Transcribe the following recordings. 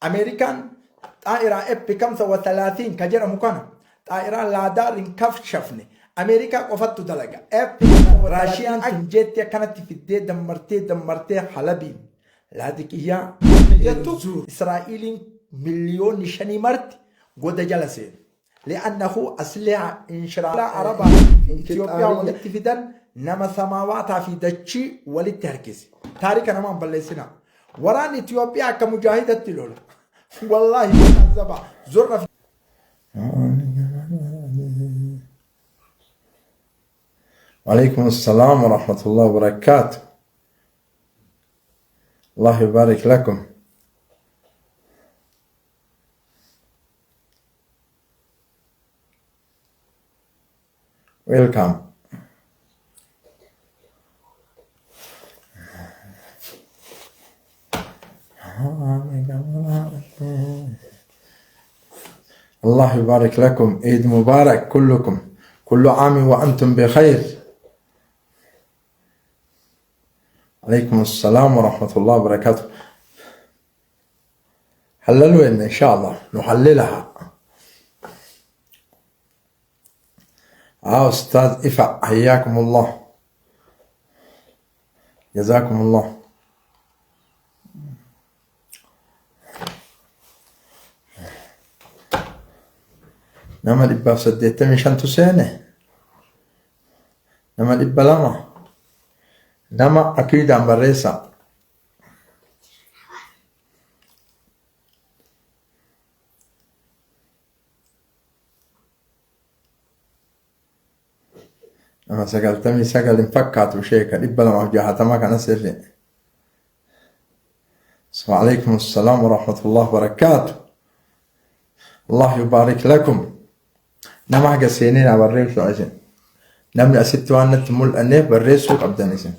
Ameerikaan xaa'iraa F kamsa wa talaatiin ka jedhamu kana xaa'iraa laadaar hin kafshafne Ameerikaa qofattu dalaga. F Raashiyaan tun jeetti akkanatti fiddee dammartee dammartee Halabiin Laadiqiyyaa jettu Israa'iiliin miliyoonni shanii marti goda jala seenu. Li'annahu asliha inshiraalaa Arabaa fi Itoophiyaa walitti fidan nama samaawaataa fi dachii walitti harkise. Taarika namaan balleessinaa. Waraanni Itoophiyaa akka mujaahidatti lola. Wallaahi zaba zorra. وعليكم السلام ورحمة الله وبركاته. الله يبارك لكم. Welcome. الله يبارك لكم، عيد مبارك كلكم، كل عام وأنتم بخير. عليكم السلام ورحمة الله وبركاته. حللوا إن شاء الله نحللها. آه أستاذ إفع، حياكم الله، جزاكم الله. Nama 185tu seene, nama 200, nama akiidaan barreessaa. Nama 99 hin fakkaatu sheeka 260 kana sirri. وعليكم السلام ورحمة الله وبركاته. الله يبارك لكم. Nama haga seenee naa barreessu isin. Namni asitti waan natti mul'anneef barreessuu qabdan isin.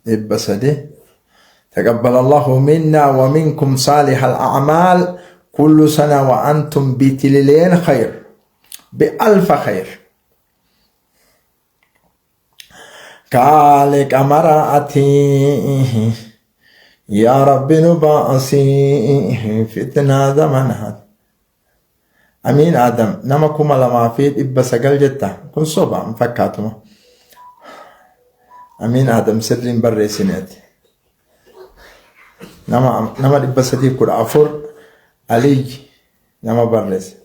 300. تقبل الله منا ومنكم صالح الأعمال، كل سنة وأنتم بتللين خير، بألف خير. كالك أمرأتي يا رب نباسي فتنة زمنها. أمين آدم. Nama 2900 jetta. Kun soba hin fakkaatuma. Amiin Adam, sirriin barreessineeti. Nama 314 Aliy nama barreesse.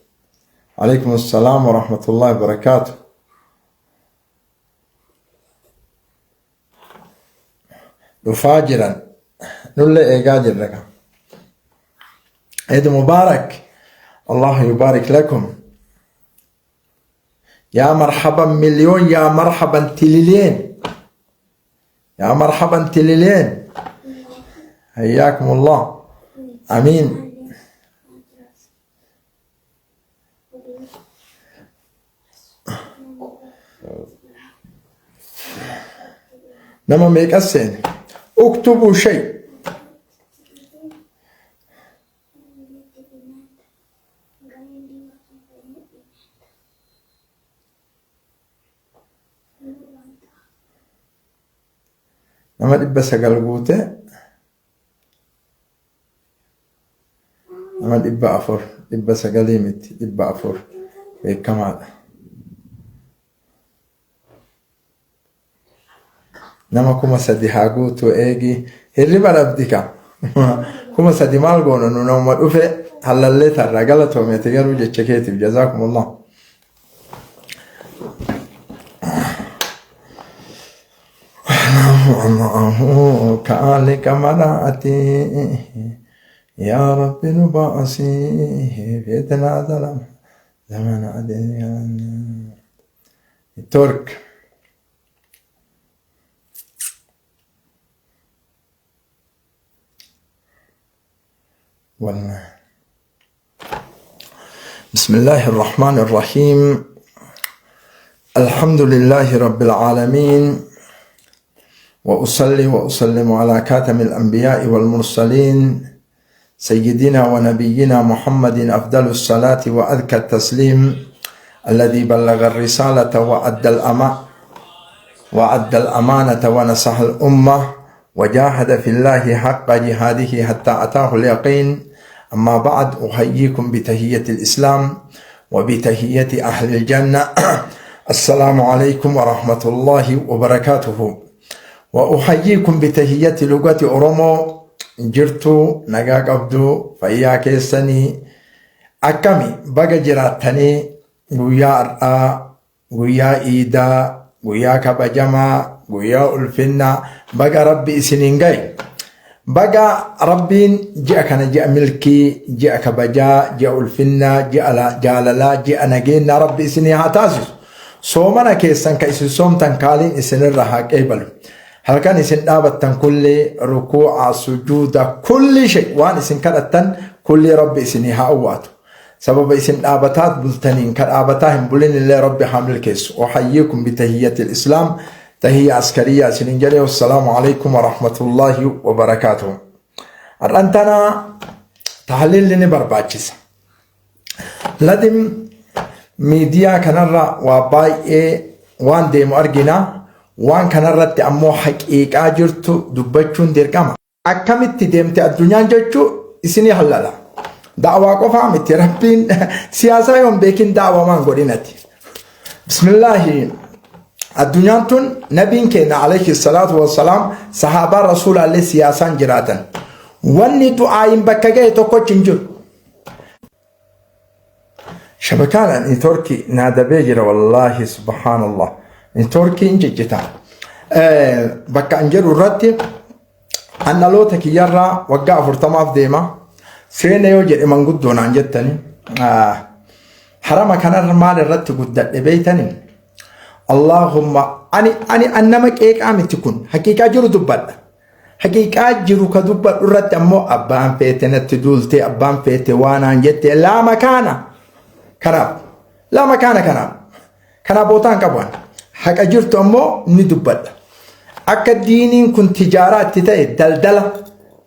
عليكم السلام ورحمة الله وبركاته. Dhufaa jiran, nullee eegaa jirra kan. عيد مبارك، الله يبارك لكم. يا مرحبا مليون، يا مرحبا تليلين، يا مرحبا تليلين، حياكم الله. أمين. Nama meeqa seene? اكتبوا شيء. Nama 900 guute, nama 400, 900 miti, 400 beekamaadha. Nama 3000 haa guutu eegi, hirriba dhabdi ka. 3000 maal goona nu? Nama dhufe hallallee tarraa galatoomeeti garuu jecha keetiif جزاكم الله. الله كالك مراتي يا رب نباسي فتنة ظلم زمن ترك. والله. بسم الله الرحمن الرحيم، الحمد لله رب العالمين، وأصلي وأسلم على خاتم الأنبياء والمرسلين سيدنا ونبينا محمد، أفضل الصلاة وأزكى التسليم، الذي بلغ الرسالة وأدى الأمانة. وأدى الأمانة ونصح الأمة وجاهد في الله حق جهاده حتى أتاه اليقين. أما بعد، أحييكم بتحية الإسلام وبتحية أهل الجنة، السلام عليكم ورحمة الله وبركاته. وأحييكم بتحية لغة أورومو. Jirtu, nagaa qabdu, fayyaa keessanii akkami? Baga jiraattanii. Guyyaa har'aa, guyyaa iidaa, guyyaa kabajamaa, guyyaa ulfinnaa, baga Rabbi isiniin gahe. Baga Rabbiin ji'a kana, ji'a milkii, ji'a kabajaa, ji'a ulfinnaa, ji'a jaalalaa, ji'a nageenyaa Rabbi isinii haa taasisu. Soomana keessan ka isin soomtan kaaliin isinirra haa qeebalu. Halkan isin dhaabattan kulli rukuu'a, sujuuda, kulli shay waan isin kadhattan kulli Rabbi isinii haa awwaatu. Sababa isin dhaabataa bultaniin ka dhaabataa hin bulin illee Rabbi haa milkeessu. أحييكم بتحية الإسلام، تحية عسكرية isinin jedhe. والسلام عليكم ورحمة الله وبركاته. Har'aan tana tahliilli ni barbaachisa. Ladim miidiyaa kanarra waa baay'ee waan deemu argina. Waan kanarratti ammoo haqiiqaa jirtu dubbachuun dirqama. Akkamitti deemte addunyaan jechuu isinii hallala. Da'waa qofaa miti, Rabbiin siyaasaa yoon beekin da'waa maan godhinati. Bismillaahi. Addunyaan tun, nabiin keenya عليه الصلاة والسلام, sahaabaa rasuulaallee siyaasaan jiraatan. Wanni du'aayin bakka ga'e tokkochi hin jiru. Shabakaan networkii naa dabee jira, wallaahi, subhaanallah. Networkiin jejjeta. Bakka an jedhu irratti an dhaloota kiyyarraa waggaa 40f deema. Seena yoo jedhe manguddoo naan jettani. Harama kanarra maal irratti guddadhe beeytani? Allahumma, ani an nama qeeqaa miti, kun haqiiqaa jiru dubbadha. Haqiiqaa jiru ka dubbadhu irratti ammoo abbaan feete natti duulte, abbaan feete waanaan jette, laa makaana. Kanaaf laa makaana, kanaaf. Kanaaf bootaan qabu. Haqa jirtu ammoo ni dubbadha. Akka diiniin kun tijaaraa itti ta'e, daldala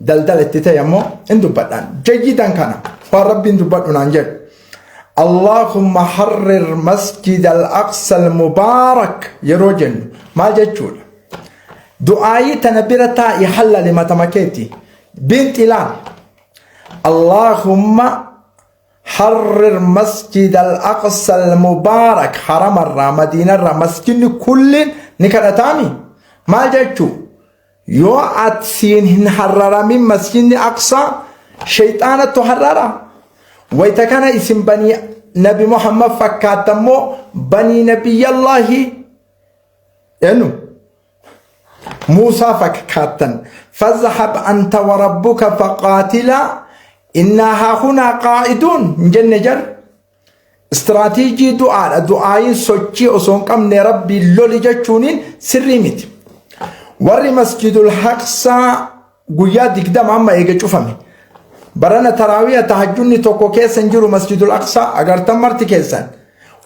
daldala itti ta'e ammoo hin dubbadhaan. Jayyidan kana waan Rabbiin dubbadhu naan jedhu. اللهم حرر مسجد الأقصى المبارك yeroo jennu maal jechuudha? Du'aayii tana bira taa'i, hallali matama keeti. Binxilaan. اللهم حرر مسجد الأقصى المبارك, haramarraa, madiinarraa masjidni kulliin ni kadhataami. Maal jechuu? Yoo ati hin harraramin masjidni Aqsaa, shayxaanattu harrara. Wayta kana isin banii Nabi Muhammad fakkaattammoo banii Nabiyyallaahi eenyu Muusaa fakkaattan? فاذهب أنت وربك فقاتلا إنا هاهنا قاعدون hin jenne jar. Istiraatiijii du'aadha. Du'aayin sochii osoo hin qabne Rabbii loli jechuuniin sirrii miti. Warri Masjidul Aqsaa guyyaa 20 amma eega cufame. Barana taraawiya tahajjudni tokko keessa hin jiru Masjidul Aqsaa, agartan marti keessan.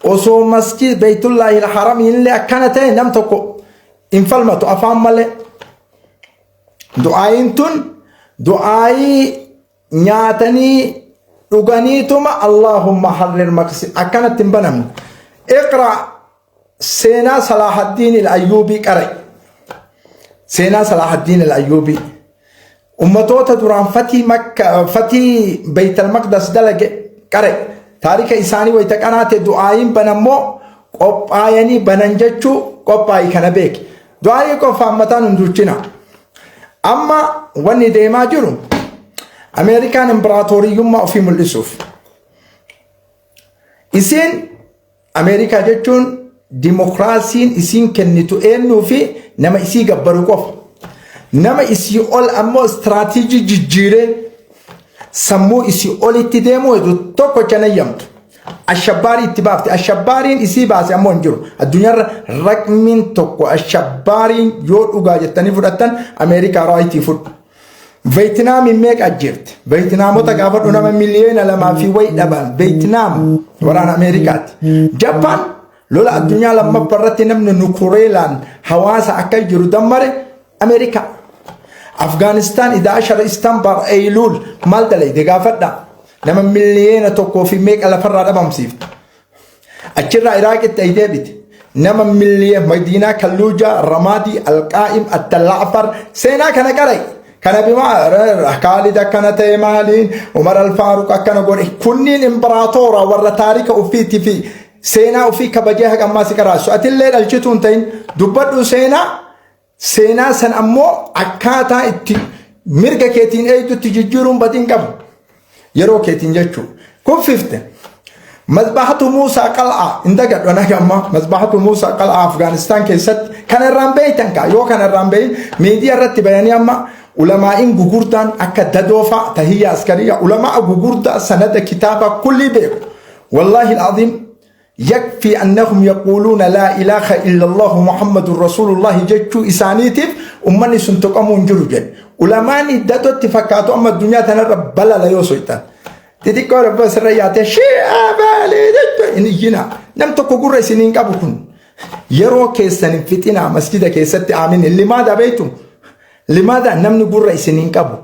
Osoo masjid Beeytullaahi Haramii illee akkana ta'e nam tokko hin falmatu afaan malee. Du'aayin tun du'aayii nyaatanii dhuganiituma اللهم حرر maqsi akkanatti hin banamne. اقرأ seenaa Salahaddiin al-Ayyuubii qare. Seenaa Salahaddiin al-Ayyuubii. Ummatoota duraan fatii Makka, fatii Beeytal Maqdas dalage qare. Taarika isaanii wayita qaraate, du'aayin banammoo qophaayanii banan jechuu qophaayi kana beeki. Du'aayii qofaan mataan hin duuchina. Amma wanni deemaa jiru Ameerikaan imbiraatooriyyummaa ofii mul'isuuf. Isiin Ameerikaa jechuun dimokiraasiin isiin kennitu eenyuu fi nama isii gabbaru qofa. Nama isii ol ammoo istiraatiijii jijjiiree sammuu isii olitti deemuu hedu tokko chanayyamtu. Ashabbaarii itti baafte. Ashabbaariin isii baase ammoo hin jiru. Addunyaarra raqmiin tokko ashabbaariin yoo dhugaa jettanii fudhattan Ameerikaa raayitii fudhu. Veetinaamiin meeqa ajjeefte? Veetinaamota gaafadhu, nama 2 miliyoona fi wayi dhaban. Veetinaam waraana Ameerikaati. Jappaan lola addunyaa lammaffaa irratti namni nukureelaan hawaasa akka jiru dammare Ameerikaa. Afgaanistaan idaa ashara Istanbul Eeyluul maal dalayde gaafadha. Nama 1 miliyoona fi meeqa lafarraa dhabamsiifte. Achirraa Iraaqitti ay deebite. Nama milliye Madiinaa, Kalluujaa, Ramaadii, Alqaa'im, Attalla'afar, seenaa kana qarai. Kana bimaa Kaalid akkana ta'e, maaliin Umar Alfaaruq akkana godhe. Kunniin imbiraatoora warra taarika ufiitii fi seenaa ufii kabajee haqa ammaa si qaraasu. Atillee dhalchituu hin ta'in, dubbadhu seenaa. Seenaa san ammoo akkaataa itti mirga keetiin eegdutti jijjiiruun badii qabu. Yeroo keetiin jechuudha. Kuffifte. Mazbaahatu Muusaa Qal'aa hin dagadhu anaga amma. Mazbaahatu Muusaa Qal'aa Afgaanistaan keessatti kana irraan beeytan kaa. Yoo kana irraan beeyin, miidiyaa irratti bayanii amma ulamaa'iin gugurdaan akka dadoofaa, tahiyya askariya, ulamaa gugurdaa sanada kitaaba kullii beeku. Wallaahi al'aziim, yakfi annahum yaquuluuna laa ilaaha illa Allahu Muhammadun Rasuulullahi jechuu isaaniitiif ummanni sun tuqamuu hin jiru jedhe. Ulamaan dadootti fakkaatu amma addunyaa tanarra balala yoo soytan. Xixiqqoo rabba asirra yaatee shi'aa baalee jechuun hin iyyina. Nam tokko gurra isin hin qabu kun. Yeroo keessan hin fixinaa masjida keessatti aamin. Limaada beektu? Limaada namni gurra isin hin qabu?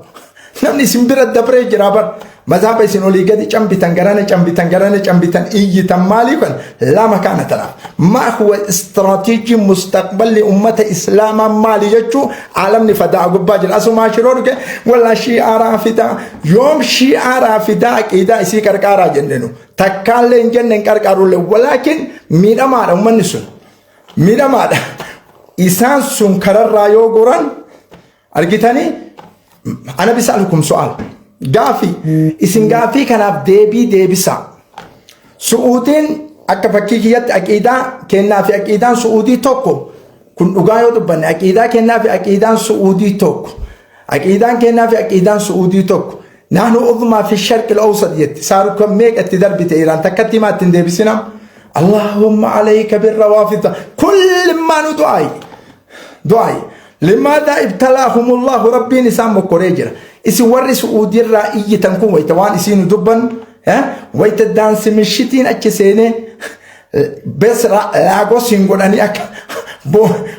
Namni isin bira dabree jira bar. Mazaaba isin olii gadi cambitan, garana cambitan, garana cambitan, iyyitan maalii kan lama kana tanaaf. Maa huwa istiraatiijii mustaqballi ummata islaamaa maali jechuu aalamni fadaa gubbaa jira. Asumaa shiroo dhuge wallaa shi'aa raafidaa, yoom shi'aa raafidaa aqiidaa isii qarqaaraa jennenu. Takkaallee hin jenne, hin qarqaarullee, walaakin miidhamaadha ummanni sun. Miidhamaadha. Isaan sun kararraa yoo goran argitanii, ana bisa'alukum su'aal. Gaafii isin gaafii kanaaf deebii deebisaa. Su'uudiin akka fakkii kiyyatti aqiidaa kennaa fi aqiidaan Su'uudii tokko. Kun dhugaa yoo dubbanne, aqiidaa kennaa fi aqiidaan Su'uudii tokko. Aqiidaan kennaa fi aqiidaan Su'uudii tokko. Nahnu uzmaa fi sharqi al-awsat jetti. Saarukan meeqa itti darbite Iraan, takkatti himaa ittiin deebisina. Allahumma alayka birrawaafida. Kulli maanu du'aayi. Du'aayi. Limaadhaa ibtalaahumullahu, rabbiin isaan mokkoree jira. Isin warri Su'uudiirraa iyyitan kun wayita waan isiinu dubban, wayita daansi mishitiin achi seenee bes Laagos hin godhanii akka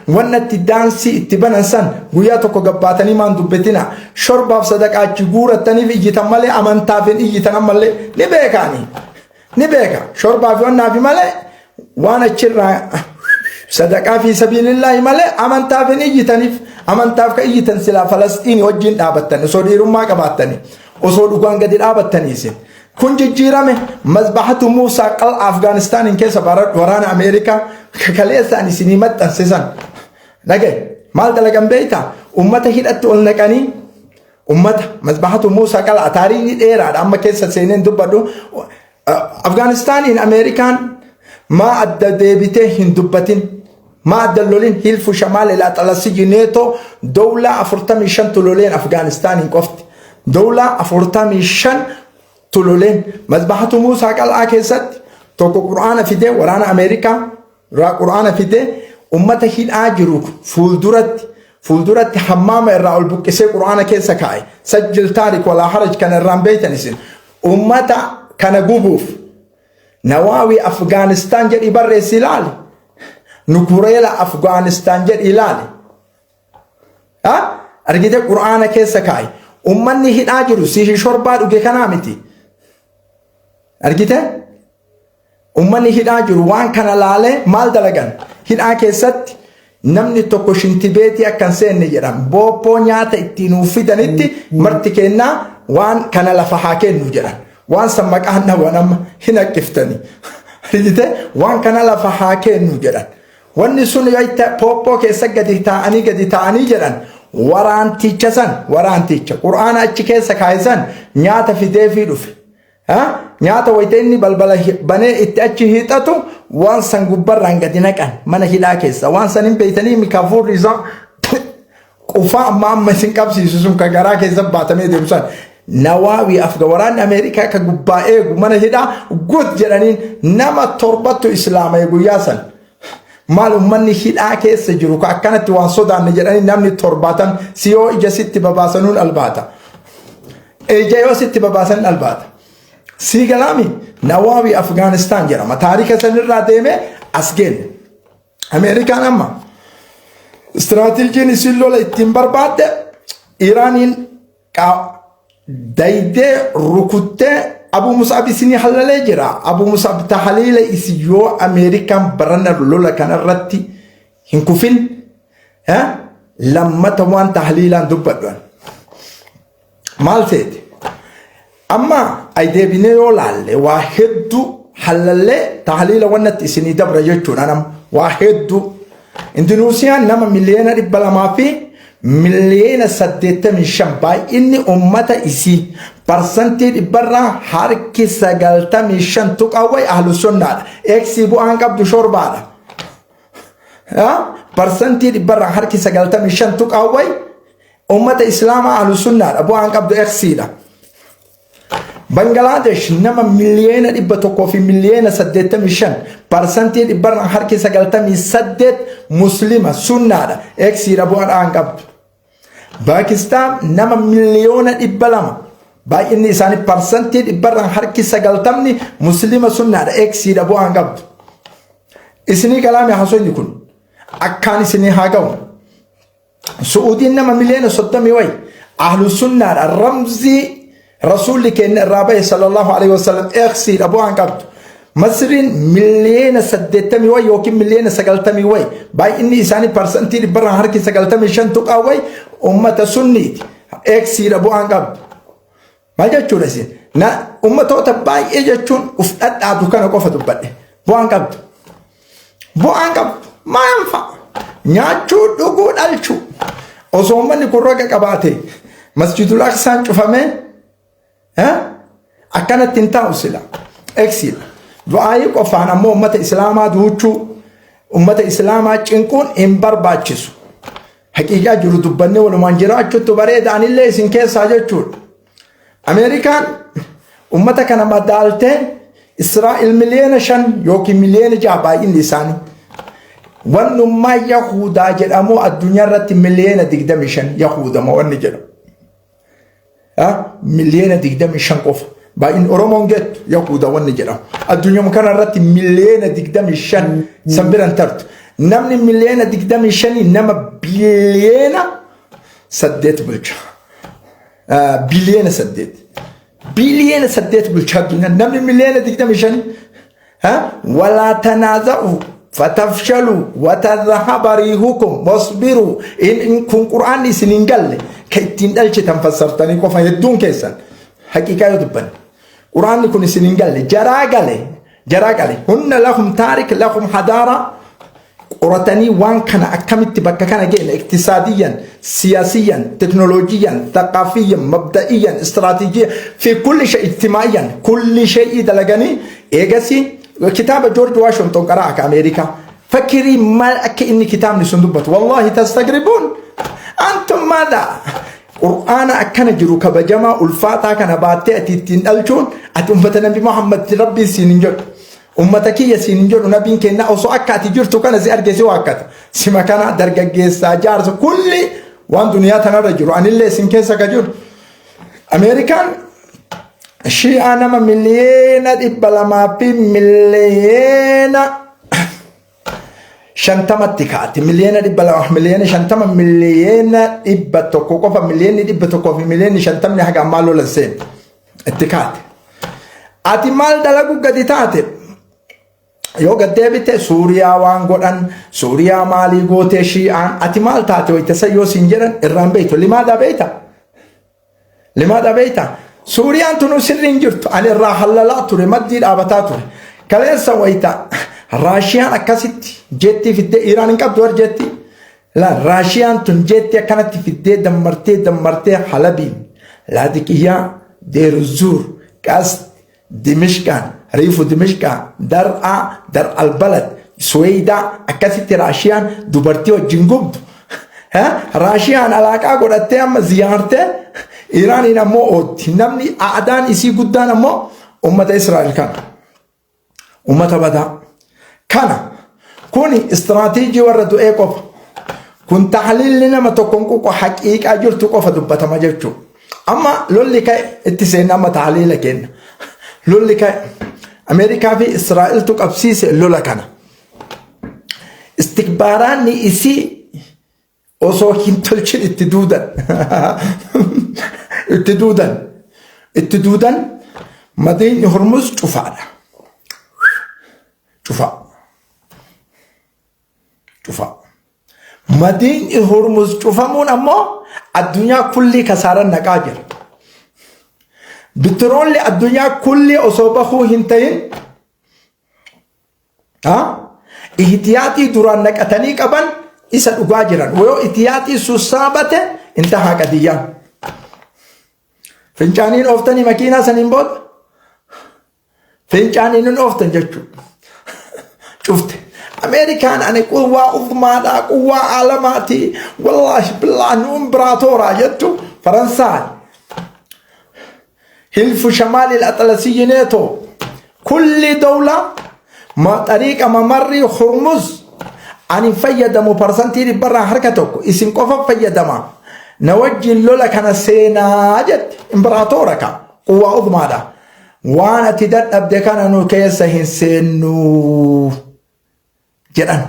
wannatti daansii itti banan san guyyaa tokko gabbaatanii maan dubbatina. Shorbaaf sadaqaa achi guurattaniif iyyitan malee amantaaf hin iyyitan. Ammallee ni beekaani, ni beeka, shorbaaf wannaafi malee, waan achirraa sadaqaa fi sabiilillaahi malee amantaaf hin iyyitaniif. Amantaaf ka iyyitan silaa Falasxiinii wajjin dhaabattan, osoo dhiirummaa qabaattanii, osoo dhugaan gadi dhaabattanii. Isin kun jijjiirame. Mazbahatu Muusaa Qal'a Afgaanistaaniin keessa waraana Ameerikaa kaleessaan isinii maxxansisan dhagaye maal dalagan beektaa? Ummata hidhatti ol naqanii ummata mazbahatu Muusaa Qal'a. Taariikni dheeraadha, amma keessa seeneen dubbadhu. Afgaanistaaniin Ameerikaan maa adda deebitee hin dubbatin, maa adda lolin? Hilfu shamaal ilaa xalasiyyi neetoo dowlaa 45 loleen Afgaanistaaniin qofti. Dowlaa 45 loleen. Mazbahatu Muusaa Qal'aa keessatti tokko qur'aana fidee, waraana Ameerikaa irraa qur'aana fidee, ummata hidhaa jiru fuulduratti hammaama irraa ol buqqisee qur'aana keessa kaa'e. Sajjil taarik walaa haraj, kana irraan beektan isin. Ummata kana gubuuf Nawaawii Afgaanistaan jedhi barreessi ilaali. Nukureela Afgaanistaan jedhi ilaali. Argite, qur'aana keessa kaa'e. Ummanni hidhaa jiru sihi shorbaa dhuge kanaa miti. Argite? Ummanni hidhaa jiru waan kana laalee maal dalagan? Hidhaa keessatti namni tokko shintibeetii akka hin seenne jedhan. Booppoo nyaata ittiin nuuf fidanitti marti kennaa waan kana lafa haa kennu jedhan. Waan san maqaan dhawwan amma hin haqqiftani. Argite, waan kana lafa haa kennu jedhan. Wanni sun yoo pooppoo keessa gadi taa'anii jedhan, waraanticha san, waraanticha qur'aana achi keessa kaa'isan nyaata fideefii dhufe. Nyaata wayita inni balbala banee itti achi hiixatu waan san gubbarraan gadi naqan mana hidhaa keessa. Waan san hin beeytanii, mikaafuurri isaa qufaa amma amma isin qabsiisu sun kan garaa keessa baatamee deemu san. Nawaawii afga waraanni Ameerikaa akka gubbaa eegu mana hidhaa gut jedhaniin nama torbattu islaama'e guyyaa san. Maal ummanni hidhaa keessa jiru ka akkanatti waan sodaanne jedhanii namni 70 si yoo ija sitti babaasanuun albaata. Ija yoo sitti babaasan albaata. Sii galaami, Nawaawii Afgaanistaan jedhama. Taarika sanirraa deemee as geenne. Ameerikaan amma istiraatiijiin isin lola ittiin barbaadde Iraaniin daydee rukuttee Abu Mus'ab isinii hallalee jira. Abu Mus'ab tahaliila isin yoo Ameerikaan barana lola kanarratti hin kufin lammata waan tahaliilaan dubbadhu. Maal seete? Amma ay deebinee yoo laalle waa hedduu hallallee tahaliila wannatti isinii dabra jechuudha nama waa hedduu. Indunuusiyaan nama 285,000,000 baay'inni ummata isii parsantii dhibbarraa harki 95 tuqaa wayi ahlu sunnaadha. Eeksii bu'aan qabdu shorbaadha. Parsantii dhibbarraa harki 95 tuqaa wayi ummata islaamaa ahlu sunnaadha bu'aan qabdu eksiidha. Bangilaadesh nama 185,000,000 parsantii dhibbarraa harki 98 muslima sunnaadha eksiidha bu'aan qabdu. Paakistaan nama 200,000,000 baay'inni isaanii parsantii dhibbarraa harki 90 muslima sunnaadha eksiidha bu'aan qabdu. Isinii kalaame haasofni kun akkaan isinii haa ga'u. Su'uudiin nama 30 miliyoona wayi ahlu sunnaadha ramzii rasuulli keenya irraa bahe sallallahu alaihi wasallam eksiidha bu'aan qabdu. Masriin 80 miliyoona wayi yookiin 90 miliyoona wayi baay'inni isaanii parsantii dhibbarraa harki 95 tuqaa wayi ummata sunniiti eksiidha bu'aan qabdu. Maal jechuudha isin? Na ummatoota baay'ee jechuun uf dhadhaatu kana qofa dubbadhe bu'aan qabdu. Bu'aan qabdu maal fa'a? Nyaachuu, dhuguu, dhalchuu. Osoo uummanni kun raga qabaate masjidul aqsaan cufamee akkanatti hin taa'u sila. Eksiidha. Du'aayii qofaan ammoo uummata islaamaa duuchuu, uummata islaamaa cinquun hin barbaachisu. Haqiiqaa jiru dubbannee walumaan jiraachuutu bareeda anillee isin keessaa jechuudha. Ameerikaan uummata kana madaaltee Israa'el 5 miliyoona yookiin 6 miliyoona baay'inni isaanii. Wannummaa Yahudaa jedhamu addunyaa irratti 25 miliyoona Yahudama wanni jedhamu. 25 miliyoona qofa. Baay'inni Oromoon geettu Yahuda wanni jedhamu. Addunyaa kana irratti 25 miliyoona san biran tartu. Namni 25 miliyoona nama 8 biliyoona bulcha. 8 biliyoona. 8 biliyoona bulcha addunyaa. Namni 25 miliyoona. ولا تنازعوا فتفشلوا وتذهب ريحكم واصبروا إن كن قرآن سنين قال كيتين دلچ تنفسرتني قفا يدون كيسان حقيقة يدبن قرآن كن سنين قال جرا قال جرا قال هن لهم تارك لهم حضارة qoratanii waan kana akkamitti bakka kana geenne اقتصاديا سياسيا تكنولوجيا ثقافيا مبدئيا استراتيجيا في كل شيء اجتماعيا كل شيء dalaganii eegasi kitaaba George Washington qaraa akka Ameerikaa fakkirii maal akka inni kitaabni sun dubbatu والله تستغربون أنتم ماذا qur'aana akkana jiru kabajamaa ulfaataa kana baattee ati ittiin dhalchuun ati ummata nabi Muhammad rabbiin siin hin jedhu ummata kiyya siin hin jedhu nabiin kenna osoo akka ati jirtu kana si arge si waakkata sima kana dargaggeessaa jaarsa kulli waan duniyaa tanarra jiru anillee isin keessa ka jiru Ameerikaan shi'aa nama 250,000,000 kaate 250,000,000 100 miliyoona qofa 150,000,000 haga ammaa lola seen itti kaate. Ati maal dalagu gadi taate? Yoo gad deebite Suuriyaa waan godhan Suuriyaa maalii gootee shi'aan ati maal taate wayita san yoo siin jedhan irraan beektu لماذا beekta? لماذا beekta? Suuriyaan tunu sirriin jirtu ani irraa hallalaa ture maddii dhaabataa ture. Kaleessa wayita Raashiyaan akkasitti jettii fiddee Iraan hin qabdu war jetti. La Raashiyaan tun jetti akkanatti fiddee dammartee dammartee Halabiin, Laadiqiyyaa, Deeruzuur, Qast, Dimishqaan, Riifu Dimishqaa, Dar'aa, Dar Albalad, Suweeydaa akkasitti Raashiyaan dubartii wajjin gubdu. Raashiyaan alaaqaa godhattee amma ziyaartee Iraaniin ammoo ootti. Namni aadaan isii guddaan ammoo ummata Israa'el kana. Ummata badaa. Kana kuni istiraatiijii warra du'ee qofa. Kun taxliilli nama tokkoon ququ haqiiqaa jirtu qofa dubbatama jechuudha. Amma lolli ka'e itti seenna amma taxliila kenna. Lolli ka'e Ameerikaa fi Israa'eltu qabsiise lola kana. Istikbaaraanni isii osoo hin tolchin itti duudan. Itti duudan. Itti duudan. Madiinni Hormuz cufaadha. Cufaa. Cufaa. Madiinni Hormuz cufamuun ammoo addunyaa kullii kasaaran naqaa jira. Bitiroolli addunyaa kullii osoo bahuu hin ta'in ihtiyaaxii duraan naqatanii qaban isa dhugaa jiran. Yoo ihtiyaaxii sassaabate intahaa qadiyyaan. Fincaaniin ooftanii makiinaa saniin booda fincaaniin hin ooftan jechuudha. Cufte. Ameerikaan ani quwwaa uzmaadhaa quwwaa aalamaati wallaahi billaa nu imbiraatooraa jettu Faransaay. Hilfu shamaali al-atlasiyyi neetoo kulli dawla xariiqa mamarrii Hormuz ani fayyadamu parsantii dhibbarraa harka tokko isin qofa fayyadama na wajjin lola kana seenaa jette imbiraatoora ka quwwaa uzmaadha. Waan ati dadhabde kana nu keessa hin seennu jedhan.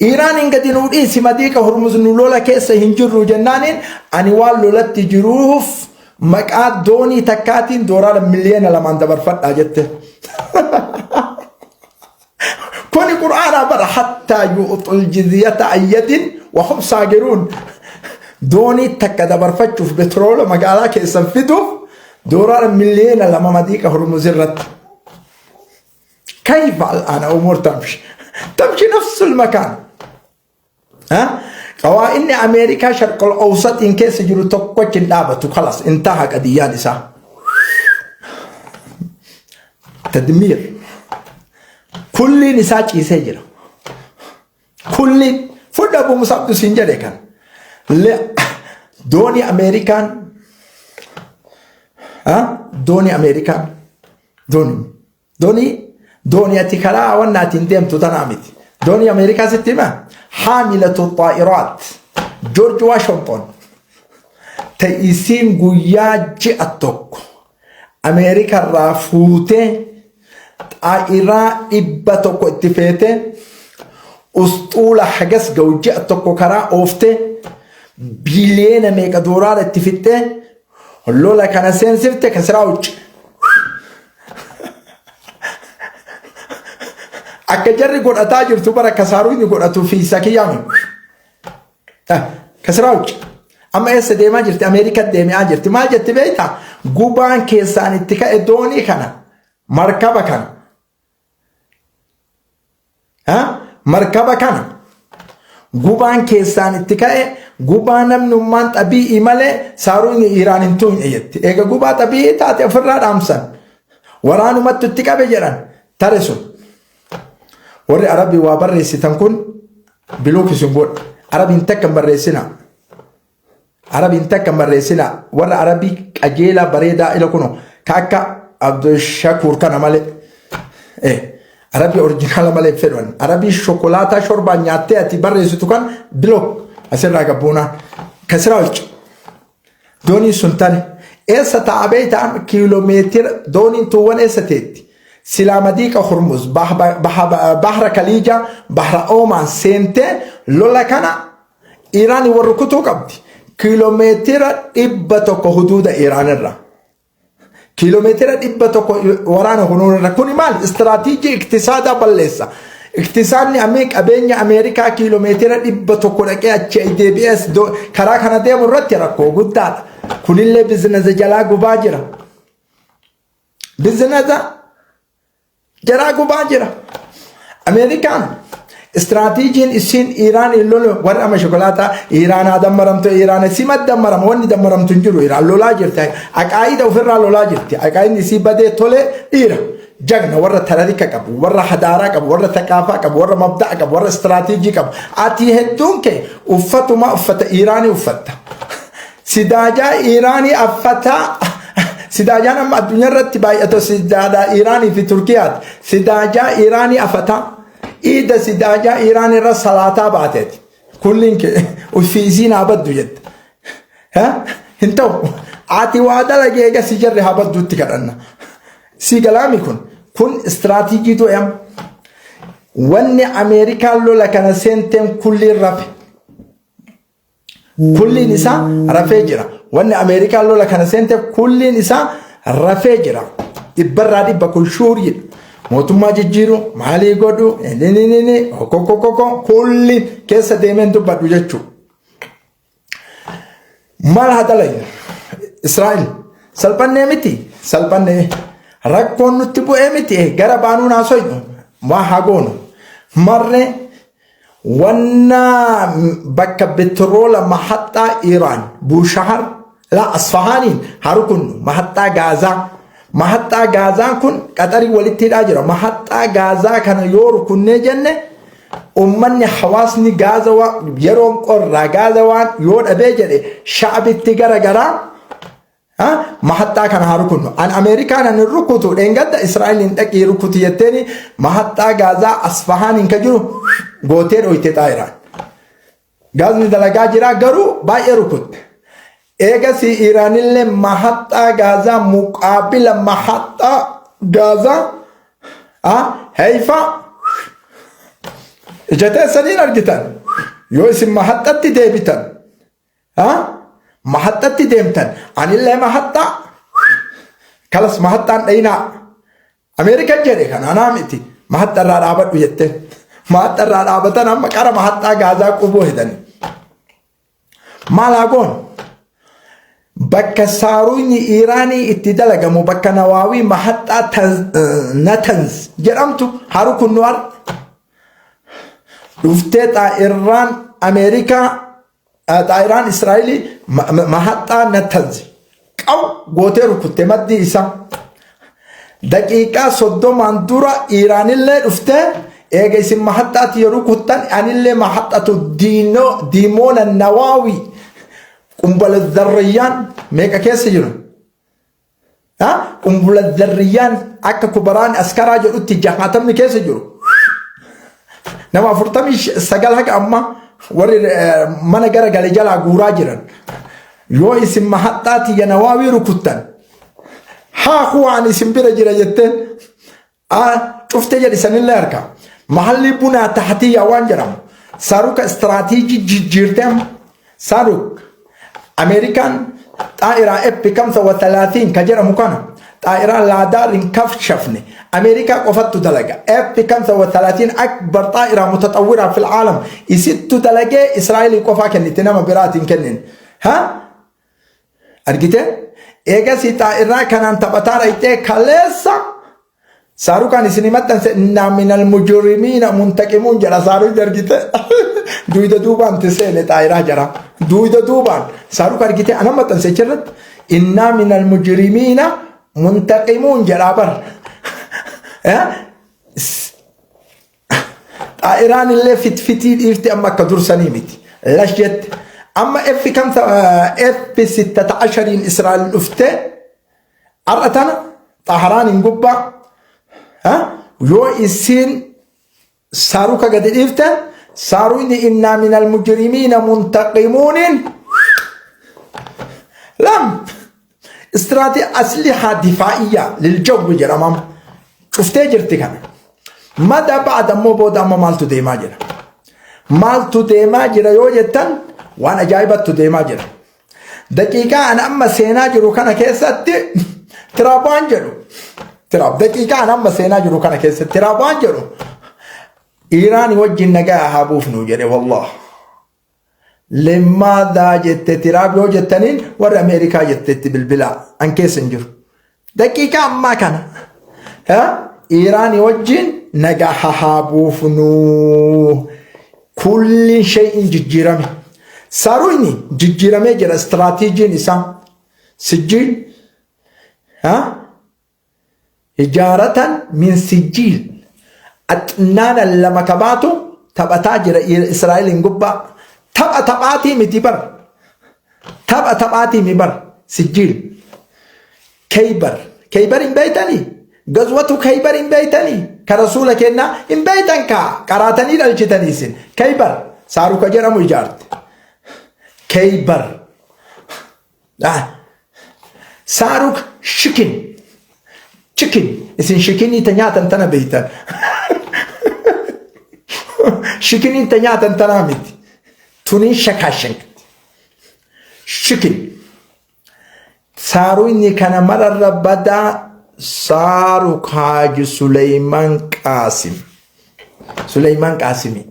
Iiraaniin gadi nuu dhiisi madiiqa Hormuz nu lola keessa hin jirru jennaaniin ani waan lolatti jiruuf maqaa doonii takkaatiin doolaara miliyoona 2n dabarfadhaa jette. Kuni Qur'aanaa bara hattaa yu'uxul jizyata an yadin wa hum saagiruun. Doonii takka dabarfachuuf betroola magaalaa keessan fiduuf doolaara miliyoona 2 madiiqa Hormuz irratti. كيف الآن أمور تمشي؟ تمشي نفس المكان. ها؟ قوائن أمريكا شرق الأوسط إن كيس جرو تقوش دابتو خلاص انتهى قضية نساء. تدمير. كل نساء يسجل. كل فد أبو مصعب سنجر كان. لا دوني أمريكان ها؟ دوني أمريكان دوني دوني دوني ati karaa wannaatiin deemtu tanaa miti. Doonii Ameerikaa sitti hima. Haamilatu xaa'iraat. George Washington. Ta isiin guyyaa ji'a tokko Ameerikarraa fuutee xaa'iraa 100 itti feetee usxuula hagas ga'u ji'a tokko karaa ooftee biiliyoona meeqa doolaara itti fixxee lola kana seensifte kasiraa hucci. Akka jarri godhataa jirtu bara kasaaruu inni godhatu fi sakiyyaami. Kasiraa hucci. Amma eessa deemaa jirti? Ameerikaa deemaa jirti. Maal jetti beektaa? Gubaan keessaan itti ka'e doonii kana markaba kana. Markaba kana gubaan keessaan itti ka'e gubaa namnummaan xabii'ii malee saaruun Iraan hin tuqne jetti. Eega gubaa xabii'ii taate ofirraa dhaamsan. Waraanumatti itti qabe jedhan tare sun. Warri Arabii waa barreessitan kun biluuk isin godha. Arabiin takka hin barreessina. Arabiin takka hin barreessina. Warra Arabii qajeelaa bareedaa ila kuno ka akka Abdushakuur kana malee. Arabii orjinaala malee fedhan. Arabii shokolaataa shorbaan nyaattee ati barreessitu kan bilook asirraa gabbuunaa. Kasiraa huccu. Dooniin sun tane. Eessa ta'a beektaa kiiloomeetira dooniin tuuwwan eessa teetti? Silaa madiiqa Hormuz bahra Kaliijaa bahra Oomaan seentee lola kana Iraan warra kutuu qabdi. Kiiloomeetira 100 huduuda Iraan irra. Kiiloomeetira 100 waraana kunuun irra. Kuni maal? Istiraatiijii iktisaadaa balleessa. Iktisaadni qabeenya Ameerikaa kiiloomeetira 100 dhaqee achi deebi'ees karaa kana deemu irratti rakkoo guddaadha. Kunillee bizinasa jalaa gubaa jira. Bizinasa jalaa gubaa jira. Ameerikaan istiraatiijiin isiin Iraan lolu warra amma shokolaataa Iraanaa dammaramtu Iraan sima dammarama wanni dammaramtu hin jiru Iraan lolaa jirti. Aqaayida ofirraa lolaa jirti. Aqaayidni isii badee tolee dhiira. Jagna warra tararika qabu, warra hadaaraa qabu, warra thaqaafaa qabu, warra mabda'a qabu, warra istiraatiijii qabu. Ati hedduun kee uffatuma uffata Iraanii uffatta. Sidaajaa Iraanii affataa sidaajaan amma addunyaa irratti baay'atu sidaajaa Iraanii fi Turkiyaati. Sidaajaa Iraanii afataa. Iida sidaajaa Iraan irra salaataa baateeti. Kulliin kee uffii haa baddu jette. Hin ta'u. Ati waa dalagee eega si jarri haa badduutti kadhanna. Si galaami kun. Kun istiraatiijii du'e. Wanni Ameerikaan lola kana seenteen kulliin rafe. Kulliin isaa rafee jira. Wanni Ameerikaan lola kana seente kulliin isaa rafee jira. Dhibbarraa dhibba kun shuuriidha. Mootummaa jijjiiru maalii godhu inni okokokoko kulli keessa deemeen dubbadhu jechuudha. Maal haa dalaynu? Israa'el salphannee miti salphannee rakkoon nutti bu'ee miti gara baanuun haasoynu waa haa goonu marree wanna bakka betroola mahaxxaa Iraan Buushahar la Asfahaaniin haa rukunnu mahaxxaa Gaazaa mahaxxaa Gaazaan kun qaxarii walitti hidhaa jira mahaxxaa Gaazaa kana yoo rukunnee jenne ummanni hawaasni Gaaza yeroon qorraa Gaaza waan yoo dhabee jedhe sha'abitti gara garaa mahaxxaa kana haa rukunnu. An Ameerikaan an hin rukutu dheengadda Israa'eliin dhaqii rukuti jetteeni mahaxxaa Gaazaa Asfahaaniin ka jiru gootee dhoyte xaayiraan. Gaazni dalagaa jira garuu baay'ee rukutte. Eegasii Iraanillee mahaxxaa Gaazaa muqaabila mahaxxaa Gaazaa Hayfa ija teessaniin argitan yoo isin mahaxxatti deebitan mahaxxatti deemtan anillee mahaxxaa kalas mahaxxaan dhayinaa Ameerikan jedhe kan anaa miti mahaxxa irraa dhaabadhu jette mahaxxa irraa dhaabatan amma qara mahaxxaa gaazaa quboo hidhani maal haa goonu bakka saaruunyi Iiraanii itti dalagamu bakka nawaawii mahaxxaa Natanz jedhamtu haa rukunnu har'a dhuftee xaa'irraan Ameerikaa xaa'iraan Israa'elii mahaxxaa Natanz qaw gootee rukutte maddii isaa. Daqiiqaa 30n dura Iiraanillee dhuftee eega isin mahaxxaatti yeroo rukuttan anillee mahaxxatu diimoona nawaawii qumbala zarriyyaan meeqa keessa jiru? Qumbula zarriyyaan akka kubaraan askaraa jedhutti jahaatamni keessa jiru. Nama 49 haga amma warri mana gara gale jalaa guuraa jiran. Yoo isin mahaxxaa tiyya nawaawii rukuttan haa kuwaan isin bira jira jetteen cufte jedhi sanillee harka. Mahalli bunaa tahtiyyaa waan jedhamu saruka istiraatiijii jijjiirtee amma saruk Ameerikaan xaa'iraa F kamsa wa talaatiin ka jedhamu kana xaa'iraa laadaar hin kafshafne Ameerikaa qofattu dalaga. F kamsa wa talaatiin akbar xaa'iraa mutaxawwiraa fil caalam isittu dalagee Israa'elii qofaa kennite nama biraatiin kennin. Ha? Argite? Eegasii xaa'iraa kanaan taphataa dhayxee kaleessa Saarukaan isin maxxanse innaa minal mujrimiina muntaqimuun jedha saaruun argite. Duyda duubaan ti seene xaayiraa jara. Duyda duubaan saaruka argite ana maxxanse achirratti innaa minal mujrimiina muntaqimuun jedhaa bar. Xaayiraan illee fitfitii dhiifti amma akka dursanii miti. Lash jette. Amma F kamsa F sittata ashariin Israa'el dhuftee Har'a tana Xaharaaniin gubbaa yoo isiin saaruka gadi dhiifte saaruuni innaa minal mujrimiina muntaqimuuniin lam istiraati aslihaa difaa'iyyaa liljawwi jedhamam cuftee jirti kana. Mada ba'da immoo booda amma maaltu deemaa jira? Maaltu deemaa jira yoo jettan waan ajaa'ibattu deemaa jira. Daqiiqaa an amma seenaa jiru kana keessatti Tiraap waan jedhu Tiraap daqiiqaa an amma seenaa jiru kana keessatti Tiraap waan jedhu Iiraan wajjin nagaa haa buufnu jedhe wallah. Lemmaadhaa jette Tiraap yoo jettaniin warri Ameerikaa jettetti bilbilaa an keessa hin jiru. Daqiiqaa ammaa kana Iiraan wajjin nagaa haa buufnu. Kulliin shay'in jijjiirame. Saruuni jijjiiramee jira istiraatiijiin isaa. Sijjiil hijaaratan min sijjiil axnaana lama kabaatu taphataa jira Israa'eliin gubbaa. Tapha taphaatii miti bar. Tapha taphaatii mi bar. Sijjiil. Keybar. Keybar hin beeytanii? Gazwatu Keybar hin beeytanii? Ka rasuula kennaa hin beeytan kaa qaraatanii dhalchitanii isin. Keybar saaruka jedhamu ijaarte. Keybar. Saaruk shikin. Chicken. Isin shikinii ta nyaatan tana beeytan. Shikiniin ta nyaatan tanaa miti. Tuniin shakaashank. Shikin. Saaruyni kana mararra badaa Saaruk Haaji Suleymaan Qaasim. Suleymaan Qaasimii.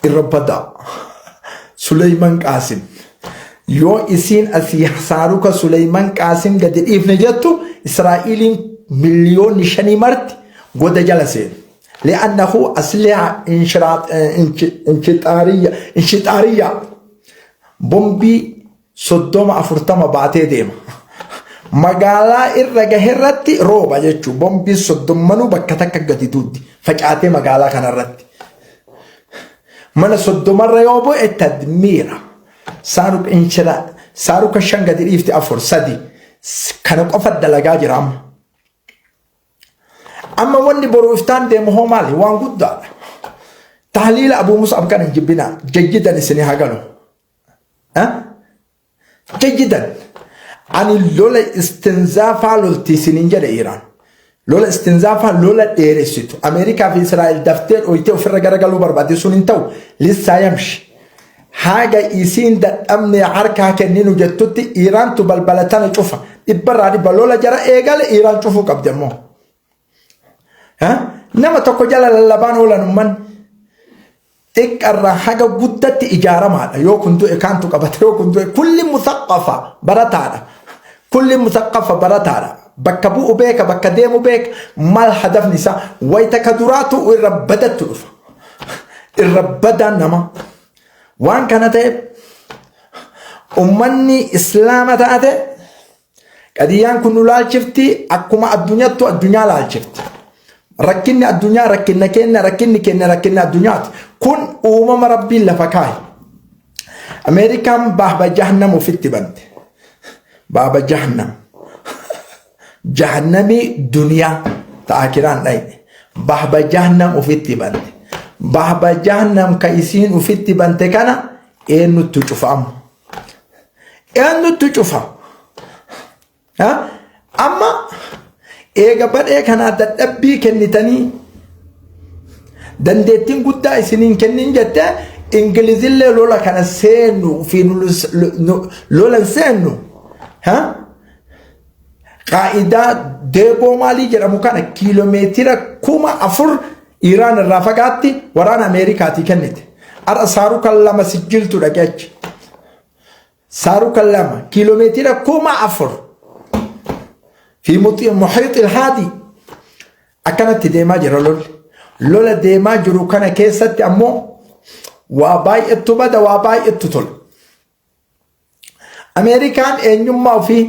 Irra badaa. Suleymaan Qaasim. Yoo isiin asii saaruka Suleymaan Qaasim gadi dhiifne jettu, Israa'iiliin 5 miliyoonni marti goda jala seenu. لأنه أسلحة انشطارية، bombii 30 40 baatee deema. Magaalaa irra gaherratti rooba jechuun bombii 30nuu bakka takka gadi duuddi facaatee magaalaa kanarratti. Mana 30rra yoo bu'e tadmiira. Saaruk inshira saaruka shan gadi dhiifti, afur, sadi kana qofa dalagaa jira amma. Amma wanni boru iftaan deemu hoo maali? Waan guddaadha. Tahliila Abuu Mus'ab kana hin jibbinaa. Jajjidan isinii haa galu. Jajjidan. Ani lola istinzaafaa lolti isiniin jedhe Iraan. Lola istinzaafaa, lola dheeressitu. Ameerikaa fi Israa'el daftee dhoyitee ofirra garagaluu barbaade, sun hin ta'u. Lissaa yamshi. Haga isiin dadhabne harkaa kenninu jettutti Iraantu balbala tana cufa. Dhibbarraa dhibba lola jara eegale Iraan cufuu qabdi ammoo. Nama tokko jala lallabaan oolan ummanni. Xiqqarraa haga guddatti ijaaramaadha. Yoo kun du'e kaantu qabata. Yoo kun du'e kulli musaqqafa, barataadha. Kulli musaqqafa, barataadha. Bakka bu'u beeka, bakka deemu beeka. Maal hadafni isaa? Wayita ka duraatu irra badattu dhufa. Irra badaan nama. Waan kana ta'eef ummanni Islaama taate qadiyyaan kun nu laalchifti, akkuma addunyaattu addunyaa laalchifti. Rakkinni addunyaa rakkinna keenya, rakkinni keenya rakkinna addunyaati. Kun uumama Rabbiin lafa kaaye. Ameerikaan baaba jahannam ofitti bante. Baaba jahannam. Jahannamii duniyaa ta'akiraan dhayne. Baaba jahannam ofitti bante. Baaba jahannam ka isiin ofitti bante kana eenyuttu cufa amma? Eenyuttu cufa? Amma eega badhee kanaa dadhabbii kennitanii dandeettiin guddaa isiniin kennin jettee, Ingilizillee lola kana seennu fi lola seennu, qaa'idaa deegoo maalii jedhamu kana kiiloomeetira 4000 Iraan irraa fagaatti waraana Ameerikaatii kennite. Har'a saaruka lama sijjiltu dhaqee achi. Saaruka lama kiiloomeetira 4000 fi muhiit ilhaadii akkanatti deemaa jira lolli. Lola deemaa jiru kana keessatti ammoo waa baay'attu bada, waa baay'attu tola. Ameerikaan eenyummaa ofii,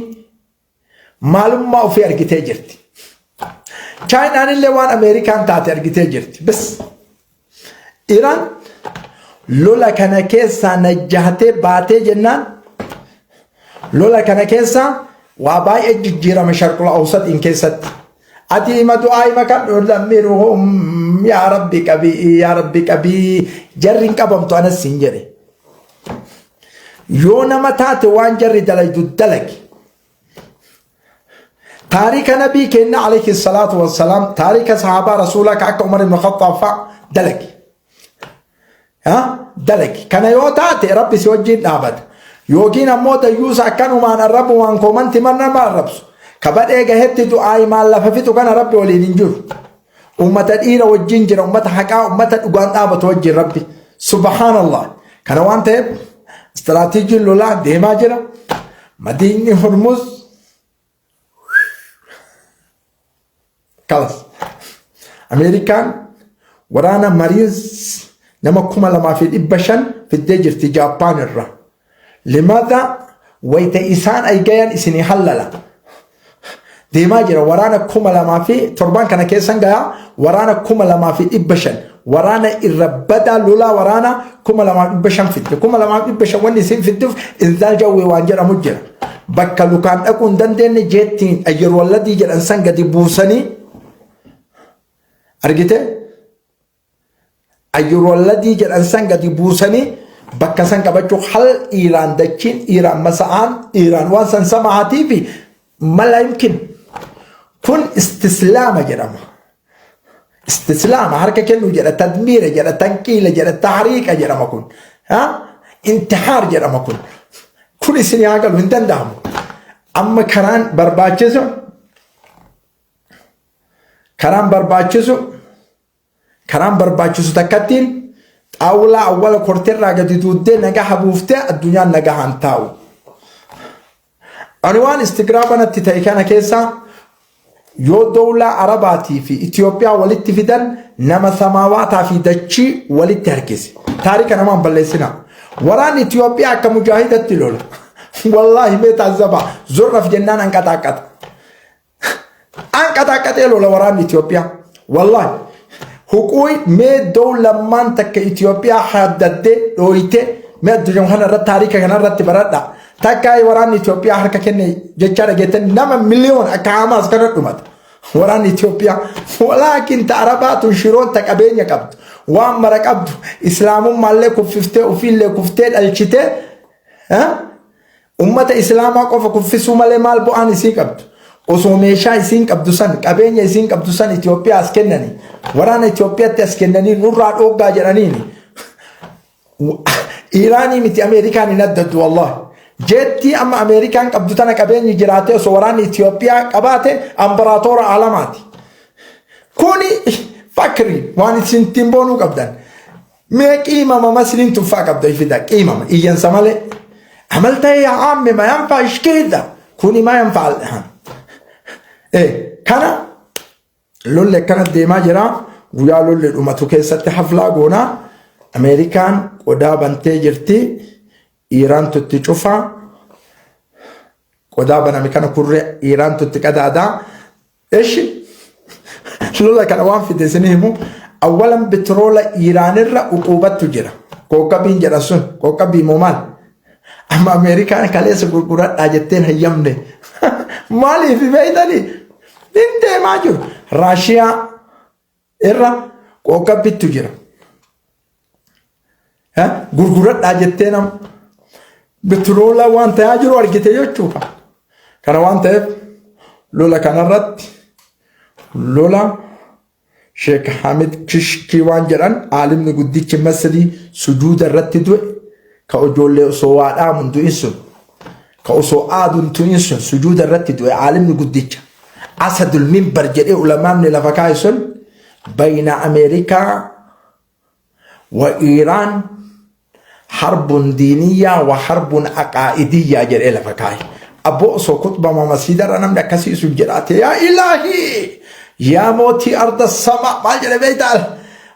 maalummaa ofii argitee jirti. Chaayinaan illee waan Ameerikaan taate argitee jirti. Bas Iraan lola kana keessaa najjahatee baatee jennaan, lola kana keessaa waa baay'ee jijjiirama Sharqul Awsaxiin keessatti. Ati hima du'aa hima kan lammiruhum, yaa Rabbi qabii, yaa Rabbi qabii, jarri hin qabamtu anas siin jedhe. Yoo nama taate waan jarri dalaydu dalagi. Taarika nabii keenya alayhi salaatu wassalaam, taarika sahaabaa rasuulaa ka akka Umar ibn Khattaab fa'a dalagi. Dalagi. Kana yoo taate Rabbi si wajjin dhaabata. Yookiin ammoo dayyuusa akkanumaan arrabumaan koomanti nama arrabsu. Ka badhee gahetti du'aa himaan lafa fixu kana Rabbi waliin hin jiru. Ummata dhiira wajjin jira, ummata haqaa, ummata dhugaan dhaabatu wajjin Rabbi. Subhaanallah. Kana waan ta'eef istiraatiijiin lolaa deemaa jira. Madiinni Hormuz kalas. Ameerikaan waraana Marines nama 2500 fiddee jirti Jaappaan irraa. Limaadha wayita isaan aygayan isinii hallala. Deemaa jira waraana 2000 fi torban kana keessan gayaa waraana 2500, waraana irra badaa lolaa, waraana 2500 fidde. 2500 wanni isin fidduuf inzaal jawwee waan jedhamu jira. Bakka lukaan dhaquu hin dandeenye jeettiin ayyar walladii jedhan san gadi buusanii argite, ayyar walladii jedhan san gadi buusanii bakka san qabachuu. Hal Iiraan, dachiin Iiraan, masa'aan Iiraan waan san sama'aatii fi mala yumkin kun istislaama jedhama. Istislaama harka kennuu jedha, tadmiira jedha, tanqiila jedha, tahriiqa jedhama kun. Intihaar jedhama kun. Kun isin haa galu, hin danda'amu. Amma karaan barbaachisu Karaan barbaachisu, karaan barbaachisu takkattiin xaawulaa awwala korteerraa gadi duuddee nagaha buuftee addunyaan nagahaan taa'u. Ani waan istigraaba natti ta'e kana keessaa, yoo dowlaa Arabaatii fi Itoophiyaa walitti fidan, nama samaawaataa fi dachii walitti harkise. Taarika namaan balleessina. Waraanni Itoophiyaa akka mujaahidatti lola. Wallaahi, mee taazzabaa, zorraf jennaan anqaxaaqqaxa. Anqaxaaqqaxee lola waraanni Itoophiyaa. Wallaahi. Huquuy mee dowlammaan takka Itoophiyaa haddaddee dhooyitee, mee addunyaa kana irratti taarika kana irratti baradha. Takka waraanni Itoophiyaa harka kenne jechaa dhageettan, nama miliyoon akka Hamaas kana dhumata. Waraanni Itoophiyaa walaakin ta Arabaatu shiroon ta qabeenya qabdu, waan mara qabdu, islaamummaallee kuffiftee, ofiillee kuftee dhalchitee, ummata islaamaa qofa kuffisuu malee maal bu'aan isii qabdu? Osoo meeshaa isiin qabdu san, qabeenya isiin qabdu san Itoophiyaa as kennanii, waraana Itoophiyaatti as kennanii nurraa dhooggaa jedhaniini. Iraanii miti, Ameerikaan hin addaddu wallahi. Jeettii amma Ameerikaan qabdu tana qabeenyi jiraatee osoo waraanni Itoophiyaa qabaate, ambaraatoora alamaati. Kuni fakri waan isin ittiin boonuu qabdan. Mee qiimama Masriin tuffaa qabda fida, qiimama iyyansa malee. عملت ايه يا عمي؟ ما ينفعش كده، kuni ما ينفع الآن. Eh kana lolli akkana deemaa jira. Guyyaa lolli dhumatu keessatti haflaa goonaa. Ameerikaan qodaa bantee jirti. Iiraan tutti cufaa. Qodaa baname kana kurree Iiraan tutti qadaadaa. Eshi, lola kana waan fide isin himu. Awwalan bitiroola Iiraanirra uquubattu jira. Qoqqabiin jedha sun, qoqqabii moo maal? Amma Ameerikaan kaleessa gurguradhaa jetteen hayyamne. Maaliif beektanii? Hin deemaa jiru. Raashiyaa irra qoqqabbitu jira. Gurguradhaa jettee nama bitiroola waan ta'aa jiru argite jechuudha. Kana waan ta'eef lola kanarratti, lola Sheek Hamid Kishkii waan jedhan, aalimni guddichi Masrii sujuuda irratti du'e, ka ijoollee osoo waa dhaamun du'in sun, ka osoo aaduun tu'in sun sujuuda irratti du'e, aalimni guddicha Asadul Minbar jedhee ulamaamni lafa kaa'e sun, bayna Ameerikaa wa Iiraan harbun diiniyyaa wa harbun aqaa'idiyyaa jedhee lafa kaa'e. Abboo, osoo kutbama masiidarra namni akkasii sun jedhaate, yaa ilaahii, yaa mootii arda sama, maal jedhe beektaa?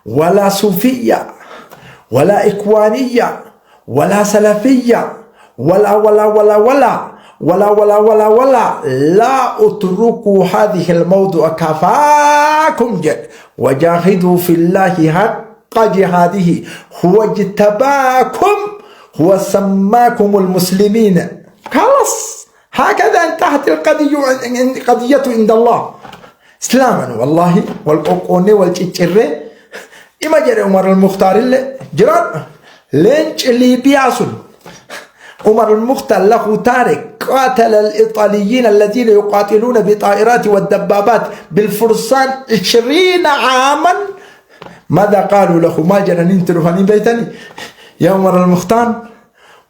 Walaa suufiyya, walaa ikwaaniyya, walaa salafiyya, walaa walaa walaa walaa ولا ولا ولا ولا، لا اتركوا هذه الموضوع، كفاكم جد. وجاهدوا في الله حق جهاده، هو اجتباكم، هو سماكم المسلمين. خلاص، هكذا انتهت القضية، قضية عند الله اسلاما. والله والقوقوني والچچره إما جري عمر المختار اللي جران leenci ليبيا sun، عمر المختار له تارك، قاتل الإيطاليين الذين يقاتلون بطائرات والدبابات بالفرسان 20 عاما. ماذا قالوا له؟ ما جنانين تلفانين بيتني يا عمر المختار؟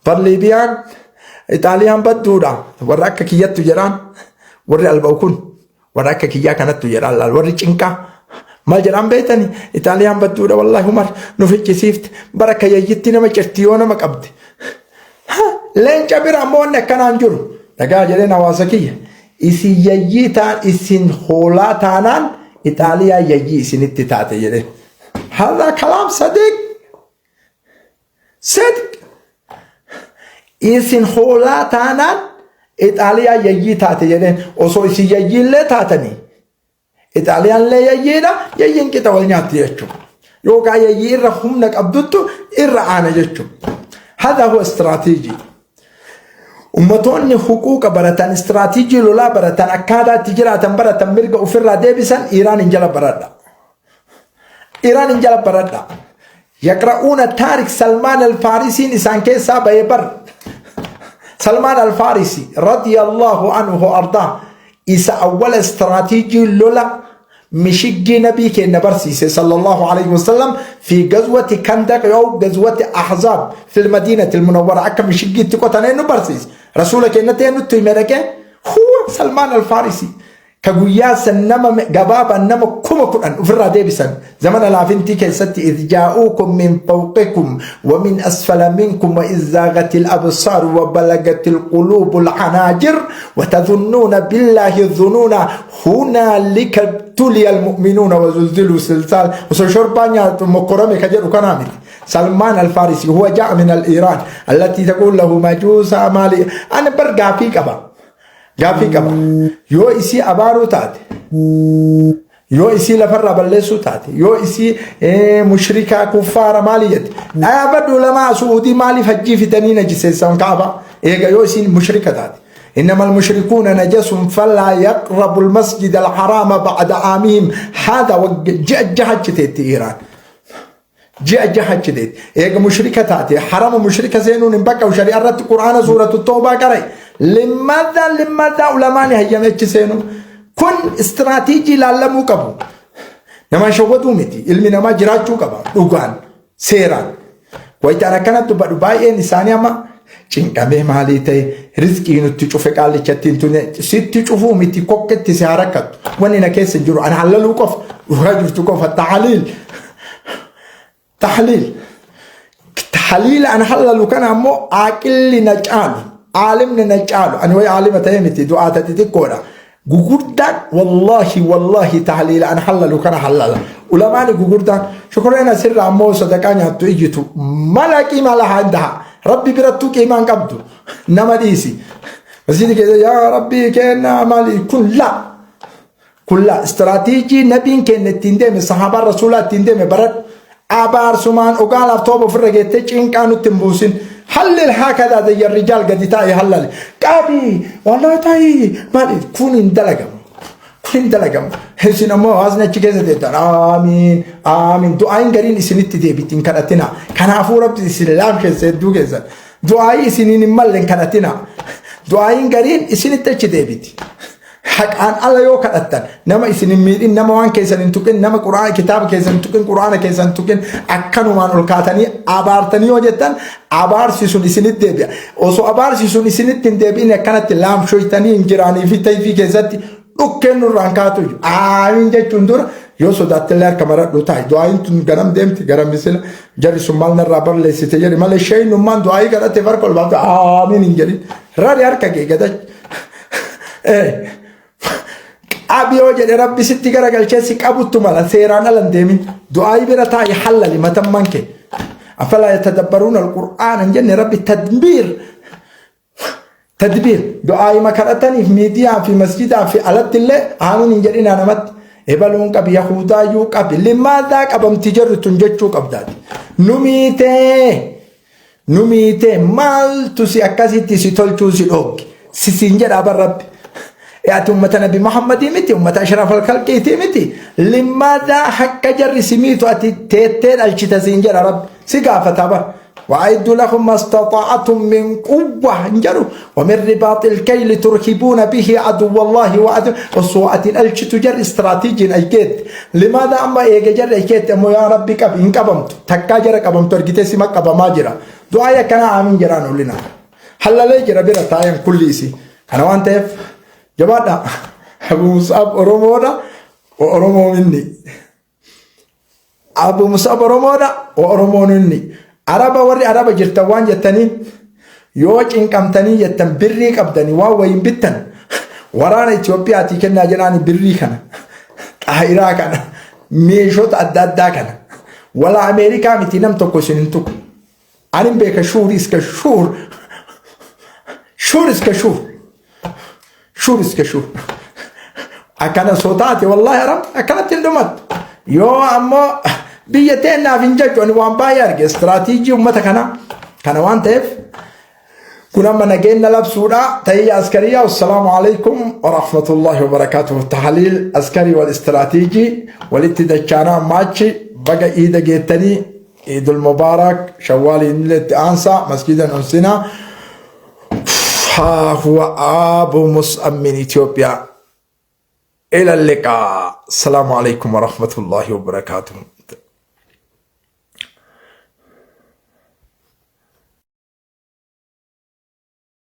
بر ليبيان إيطاليان بدورا warra akka kiyyattu jedhaan, warri alba'u kun warra akka kiyyaa kanattu jedhaan laal, warri cinqaa maal jedhaan beektani? Itaaliyaan badduudha, wallahi Umar nu ficcisiifte, bara akka yayyitti nama cirti yoo nama qabde. Leenca bira ammoo wanni akkanaan jiru. Dhagaa jedheen hawaasa kiyya, isin yayyii taan, isin hoolaa taanaan Itaaliyaa yayyii isinitti taate jedheen. هذا كلام صديق صدق. Isin hoolaa taanaan Ixaaliyaa yayyii taate jedheen. Osoo isin yayyiillee taatanii, Ixaaliyaan illee yayyiidha, yayyiin qixa wal nyaatti jechuudha. Yookaan yayyii irra humna qabduttu irra aana jechuudha. هذا هو استراتيجي. Ummatoonni huquuqa baratan, istiraatiijii lolaa baratan, akkaataa itti jiraatan baratan, mirga ofirraa deebisan, Iiraan hin jala baradha. Iiraan hin jala baradha. يقرؤون تاريخ. سلمان الفارسي isaan keessaa bahee bar. سلمان الفارسي رضي الله عنه أرضاه isa awwala istiraatiijii lola mishiggii nabii keenya barsiise صلى الله عليه وسلم في غزوة خندق أو غزوة أحزاب في المدينة المنورة. Akka mishiggiitti qotanee nu barsiise. Rasuula keenyatti nutti hime dhaqee. هو سلمان الفارسي. Ka guyyaa san nama gabaabaan nama 10,000 ofirraa deebisan zamana laafintii keessatti idh jaa'uukum min fawqikum wa min asfala minkum wa idh zaagatil absaar wa balagatil quluubul hanaajir wa tadhunnuuna billaahi dhunuuna hunaalika ibtuliya almu'minuuna wa zulziluu silsaal osoo shorbaa nyaatu mokkorame ka jedhu kanaa miti. Salmaan Alfaarisi huwa ja'a min al-Iiraan allatii taquul lahu majuusa maali ani bar gaafii qaba. Gaaffii qaba. Yoo isii abaaruu taate, yoo isii lafarraa balleessuu taate, yoo isii mushrikaa kuffaara maali jette. Dhaabadhu ulamaa Su'uudii maaliif hajjii fidanii najiseessan kaaba? Eega yoo isiin mushrika taate. إنما المشركون نجس فلا يقربوا المسجد الحرام بعد عامهم هذا جاء جهة إيران Ji'a jaha achi deeti. Eega mushrika taate harama mushrika seenuun hin bakka shari'a irratti qur'aana suuratu toobaa qarai. Limmaadhaa limmaadhaa ulamaani hayyame achi seenuu. Kun istiraatiijii ilaallamuu qabu. Nama shawwaduu miti. Ilmi namaa jiraachuu qaba. Dhugaan seeraan. Wayitaan akkanatti dubbadhu baay'een isaanii amma cinqamee maalii ta'e rizqii nutti cufe qaallichatti hin tune sitti cufuu miti kokketti si haa rakkattu. Wanni na keessa hin jiru ana hallaluu qofa dhugaa jirtu qofa taaliil. Tahliil. Tahliila an hallalu kana ammoo aaqilli na caalu, aalimni na caalu, ani way aalima ta'ee miti du'aata xixiqqoodha. Gugurdaan wallaahi wallaahi tahliila an hallalu kana hallala. Ulamaani gugurdaan shukureen asirra ammoo sadaqaa nyaattu iyyitu mala qiimaa lahaa indaha. Rabbi birattuu qiimaan qabdu nama dhiisi. Masjidi keessa yaa Rabbii kennaa maali kun laa. Kullaa istiraatiijii nabiin keenya ittiin deeme sahaabaan rasuulaa ittiin deeme baradhu. Abaarsumaan ogaalaaf tooba ofirra geettee cinqaa nutti hin buusin. Hallil haakadaa zayya rijaal gadi taa'e hallali. Qabi walaa ta'i maali kun hin dalagamu. Kun hin dalagamu. Isin ammoo hawaasni achi keessa teettan aamiin aamiin du'aayin gariin isinitti deebiti hin kadhatina. Kanaafuu rabbi isin laamsheessa hedduu keessan. Du'aayii isiniin hin malle hin kadhatina. Du'aayin gariin isinitti achi deebiti. Haqaan ala yoo kadhattan nama isin hin miidhin nama waan keessan hin tuqin nama quraana kitaaba keessan hin tuqin quraana keessan hin tuqin akkanumaan ol kaatanii abaartanii yoo jettan abaarsi sun isinitti deebi'a. Osoo abaarsi sun isinitti hin deebi'in akkanatti laamshoytanii hin jiraanii fi tayfii keessatti dhukkeen nurraan kaatu aamiin jechuun dura yoo sodaattillee harka maradhu taa'i du'aayin tun garam deemti gara misila jarri sun maal narraa balleessite jedhi malee sheeynummaan du'aayii kadhatte farka ol baafte aamiin hin jedhin rari harka kee gada Qabi yoo jedhe rabbi sitti garagalchee si qabuttu mala seeraan ala hin deemin. Du'aayii bira taa'i hallali matamman kee. Afalaa yatadabbaruuna alqur'aana hin jenne rabbi tadbiir. Tadbiir du'aayima kadhataniif miidiyaa fi masjidaa fi alatti illee aamiin hin jedhinaa namatti. Ebaluun qabi yahuudaayyuu qabi limaadaa qabamti jarri tun jechuu qabdaati. Nu miitee. Nu miitee maaltu si akkasitti si tolchuu si dhoogge si siin jedha bar rabbi. E ati ummata nabi Muhammadii miti ummata ashraf alkalqiitii miti limaadaa hakka jarri si miitu ati teettee dhalchita siin jedha rabbi si gaafata bar. وأعدوا لهم ما استطعتم من قوة انجروا ومن رباط الكيل ترهبون به عدو الله وعدو وصوات الالش تجر استراتيجي ايكيت لماذا أما إيجا جر إيكيت أمو يا ربي قب إن قبمت تكا جر قبمت أرجتي سما قبما جرا دعايا كان آمين جران ولنا حلا لي جرا بيرا تايم كل إسي أنا وانت جبادا أبو مصعب أرومودا وأرومو مني Abu Musab Oromoodha Oromoon inni Araba warri Araba jirtan waan jettaniin yoo cinqamtanii jettan birrii qabdanii waan wayiin bittan waraana Itiyoophiyaatii kennaa jedhaani birrii kana xaayiraa kana meeshota adda addaa kana wala Ameerikaa miti nam tokko isin hin tuqu. Anin beeka shuur iska shuur shuur iska shuur shuur iska shuur akkana soo taate wallaahi haram akkanatti hin dhumattu yoo ammoo biyya teennaaf hin jechu ani waan baay'ee arge istiraatiijii uummata kanaa kana waan ta'eef kun amma nageenya labsuudha tahiyya askariya wassalaamu alaikum warahmatullahi wabarakaatuh tahliil askarii wal istiraatiijii walitti dachaanaa amma achi baga iida geettanii Iidul Mubaarak Shawwaaliin illee itti aansa masjidan unsinaa huwa Abu Mus'ab min Itoophiyaa. إلى اللقاء السلام عليكم ورحمة الله وبركاته.